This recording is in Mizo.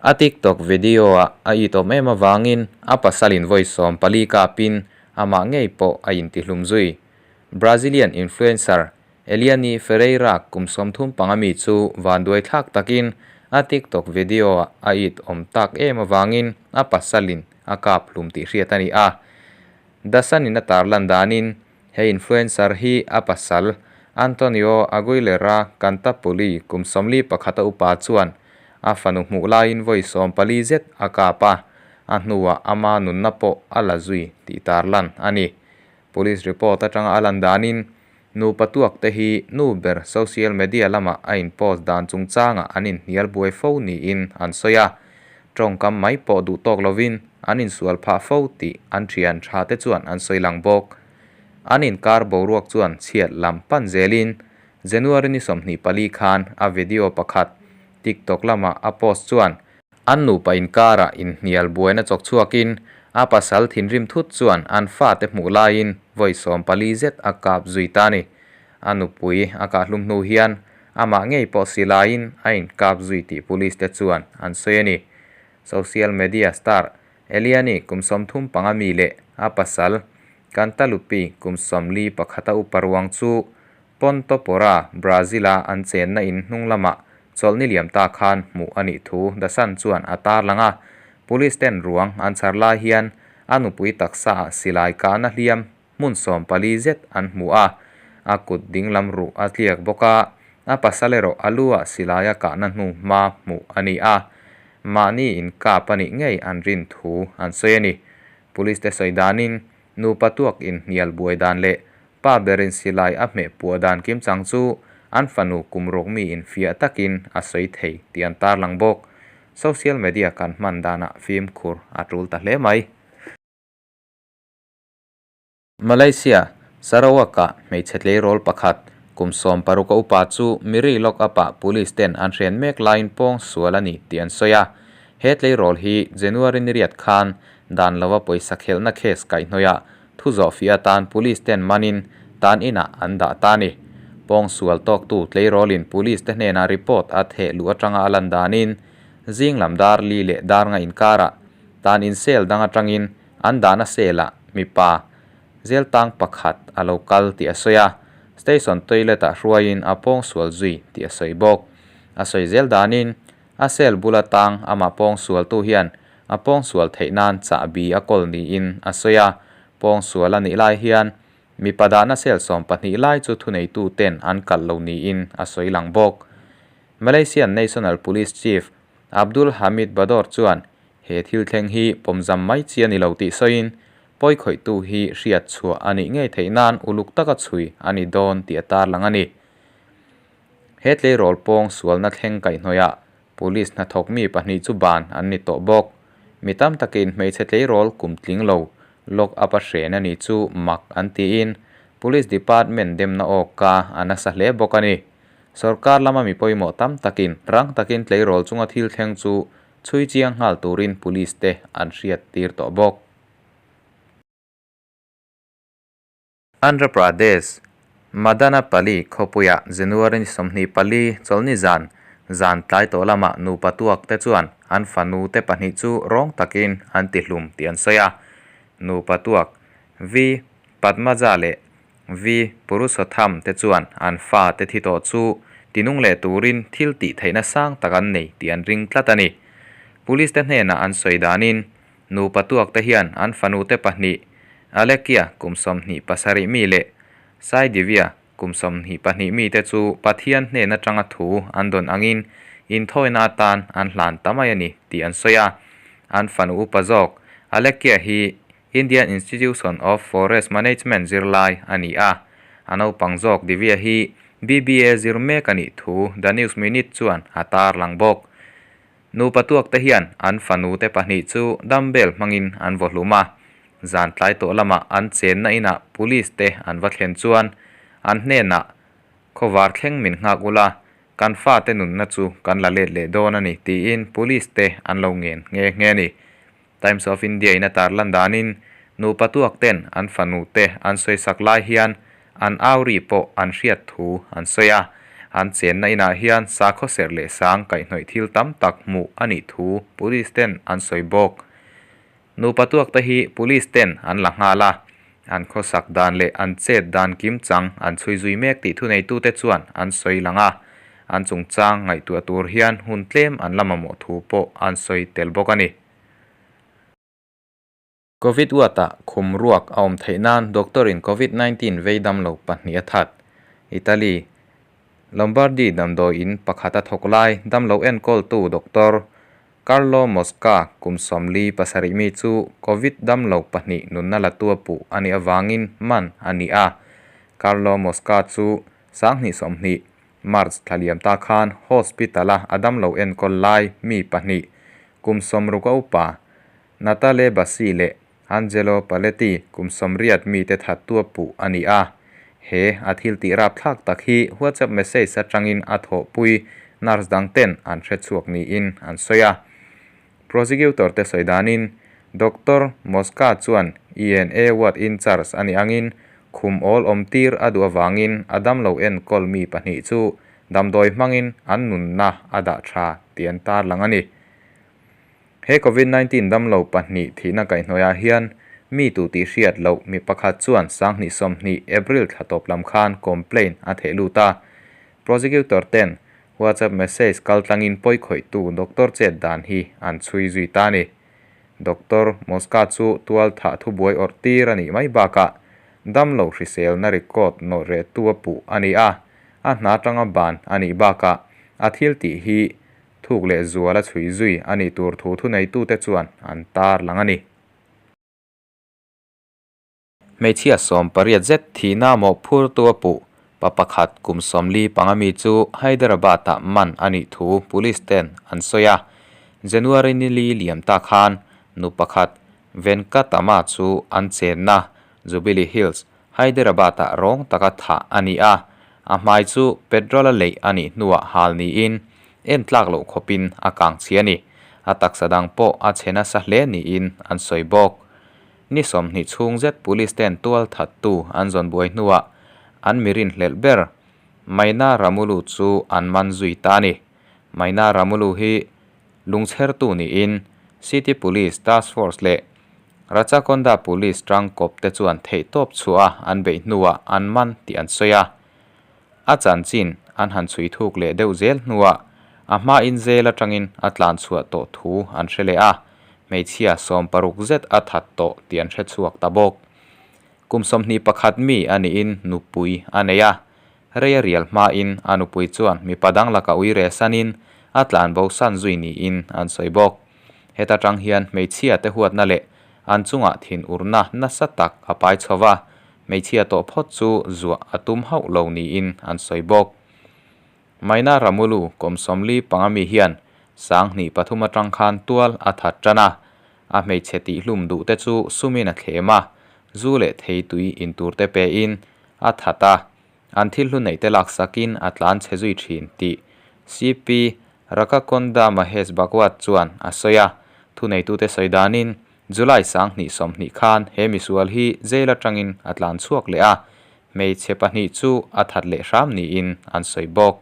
A TikTok video-ah a itawm em avangin a pasalin vawi 14 kapin amah ngei pawh a intihlum zui. Brazilian influencer Eliane Ferreira kum 35 mi chu vanduai thlak takin a TikTok video-ah a it awm tak em avangin a pasalin a kap hlum tih hriat a ni a. The Sun-in a tarlan danin he influencer hi a pasal Antonio Aguilera Cantapoli kum 41 a upa chuan a fanu hmuh laiin vawi 14 zet a kap a, a hnuah ama nunna pawh a la zui tih tarlan a ni. Police report atanga a lan danin nu patuak te hi nu ber social media lamah a in post dan chungchangah an inhnial buai fo niin an sawi a. Tawngkam mai pawh duh tawk lovin an insual phah fo tih an thian tha te chuan an sawi lang bawk. An inkar boruak chuan chhiat lam pan zelin January ni 24 khan a video pakhat TikTok lamah a post chuan an nupa inkarah inhnial buaina chawk chhuakin a pasal thinrim thut chuan an fa te hmuh laiin vawi 14 zet a kap zui ta ni. A nupui a kahlum hnu hian amah ngei pawh silaiin a inkap zui tih police te chuan an sawi a ni. Social media star Eliane kum 35 mi leh a pasal Cantalupi kum 41 a upa ruang chu Ponto Porã, Brazil-a an chenna in hnung lamah chawlhni liam ta khan hmuh a nih thu The Sun chuan a tarlang a. Police ten ruang an chhar lai hian a nupui taksa ah silai kahna hliam hmun 14 zet an hmu a, a kut dinglam ruh a tliak bawk a, a pasal erawh a lu ah silai a kahna hnu hma hmuh a ni a. Mahni in kap a nih ngei an rin thu an sawi a ni. Police te sawi danin nu patuak in hnial buai dan leh pa berin silai a hmeh puah dan kim chang chu an fanu kum ruk mi in fiah takin a sawi thei tih an tarlang bawk. Social media kan hman danah fimkhur a tul ta hle mai. Malaysia, Sarawak-ah hmeichhe tleirawl pakhat kum 16 a upa chu miri lock up-ah police ten an hren mek laiin pawng sual a ni tih an sawi a. He tleirawl hi January ni riat khan dan lova pawisa khelhna case kaihhnawihah thu zawh fiah atan police ten manin tan inah an dah ta a ni. Pawng sual tawktu tleirawlin police te hnenah report a theh luh atanga a lan danin zing lam dar li leh dar nga inkarah tan in cell dang atangin an dahna cell-ah mipa zel tang pakhat a lo kal tih a sawi a, station toilet-ah hruaiin a pawng sual zui tih a sawi bawk. A sawi zel danin a cell bula tang amah pawng sualtu hian a pawng sual theih nan chahbi a kawl niin a sawi a, pawng sual a nih lai hian mipa dahna cell 12 lai chu thuneitu ten an kalh lo niin a sawi lang bawk. Malaysian National Police Chief Abdul Hamid Bador chuan he thil thleng hi pawmzam mai chi a ni lo tih sawiin pawi khawihtu hi hriat chhuah a nih ngei theih nan uluk taka chhui a ni dawn tih a tarlang a ni. He tleirawl pawng sualna thleng kaihhnawihah police hnathawk mi pahnih chu ban an ni tawh bawk. Mi tam takin hmeichhe tleirawl kum tling lo lock up a hren a ni chu mak an tiin police department demna awk ka a nasa hle bawk a ni. Sarkar lama mi pawimawh tam takin rang takin tleirawl chunga thil thleng chu chhui chiang nghal turin police te an hriat tir tawh bawk. Andhra Pradesh, Madanapalle khawpuiah January ni 24 chawlhni zan zan tlai tawh lamah nupa tuak te chuan an fanu te pahnih chu rawng takin an ti hlum tih an sawi a. Nupa tuak V Padmaja leh V Purushotham te chuan an fa te thi tawh chu tinung leh turin thil tih theihna sang tak an nei tih an ring tlat a ni. Police te hnenah an sawi danin nupa tuak te hian an fanu te pahnih Alekia kum 27 mi leh Sai Divya kum 22 mi te chu Pathian hnen atanga thu an dawn angin inthawina atan an hlan ta mai a ni tih an sawi a. An fanu upa zawk Alekia hi Indian Institution of Forest Management zirlai a ni a, a naupang zawk Divya hi BBA zir mek a nih thu The News Minute chuan a tarlang bawk. Nupa tuak te hian an fanu te pahnih chu dumbbell hmangin an vaw hlum a, zan tlai tawh lamah an chenna inah police te an va thlen chuan an hnenah khawvar thleng min nghak ula, kan fa te nunna chu kan la let leh dawn a ni tiin police te an lo ngen nghe nghe a ni. Times of India in a tarlan danin nupa tuak ten an fanu te an sawi sak lai hian an auri pawh an hriat thu an sawi a. An chenna inah hian sakhaw serh leh sang kaihhnawih thil tam tak hmuh a nih thu police ten an sawi bawk. Nupa tuak te hi police ten an la nghal a, an khawsak dan leh an chet dan kim chang an chhui zui mek tih thuneitute chuan an sawi lang a, an chungchang ngaihtuah tur hian hun tlem an la mamawh thu pawh an sawi tel bawk a ni. Covid uatah khum ruak a awm theih nan doctor in Covid 19 vei damlo pahnih a that. Italy, Lombardy damdawi in pakhat a thawk lai damlo enkawltu doctor Carlo Mosca kum 47 mi chu Covid damlo pahnih nunna latu a puh a nih avangin man a ni a. Carlo Mosca chu 2020 March thla liam ta khan hospital a a damlo enkawl lai mi pahnih kum 60 a upa Natale Bassi leh Angelo Paletti kum 80 mite thattu a puh a ni a. He a thil tih rapthlak tak hi WhatsApp message atangin a thawhpui nurse dang ten an hre chhuak niin an sawi a. Prosecutor te sawi danin Doctor Mosca chuan ENA ward in charge a nih angin khum awl awm tir a duh avangin a damlo enkawl mi pahnih chu damdawi hmangin an nunna a dah tha tih an tarlang a ni. He Covid 19 damlo pahnih thihna kaihhnawihah hian mi tu tih hriat loh mi pakhat chuan 2020 April thla tawp lam khan complaint a theh lut a. Prosecutor ten WhatsApp message kal tlangin pawi khawihtu doctor chet dan hi an chhui zui ta a ni. Doctor Mosca chu tual thah thubuai awrh tir a nih mai bakah damlo hriselna record nawh rehtu a puh a ni a, a hna atanga ban a nih bakah a thil tih hi Thuk leh zual a chhui zui a nih tur thu thuneitute chuan an tar lang a ni. Hmeichhia 18 zet thihna mawhphurtu a puh pa pakhat kum 45 mi chu Hyderabad-ah man a nih thu police ten an sawi a. January ni li liam ta khan nu pakhat Venkatama chu an chenna Jubilee Hills, Hyderabad-ah rawng taka thah a ni a, a hmai chu petrol a leih a nih hnuah hal niin en tlak loh khawpin a kang chhi a ni. A taksa dang pawh a chhe nasa hle niin an sawi bawk. Ni 20 chhung zet police ten tual thattu an zawn buai hnuah an mirin hlelh ber Maina Ramulu chu an man zui ta a ni. Maina Ramulu hi lungchhertu niin City Police Task Force leh Rachakonda Police tangkawp te chuan theihtawp chhuah a an beih hnuah an man tih an sawi a. A chanchin an han chhui thuk leh deuh zel hnuah a hmain zel atangin a tlan chhuah tawh thu an hre leh a, hmeichhia 60 zet a that tawh tih an hre chhuak ta bawk. Kum 21 mi a niin nupui a nei a, rei a rial hmain a nupui chuan mipa dang laka ui reh sanin a tlan bo san zui niin an sawi bawk. Heta tang hian hmeichhia te huatna leh an chungah thin urna nasa tak a pai chho va, hmeichhia tawh phawt chu zuah a tum hauh lo niin an sawi bawk. Maina Ramulu kum 45 mi hian 2003 atang khan tual a that tan a, a hmeichhe tihhlum duh te chu sumin a thlem a, zu leh thei tui in tur te pein a that a, an thil hlu neih te laksakin a tlan chhe zui thin tih CP Rakakonda Mahesh Bhagwat chuan a sawi a, thuneitute sawi danin July 2020 khan he misual hi jail atangin a tlan chhuak leh a, hmeichhe pahnih chu a that leh hram niin an sawi bawk.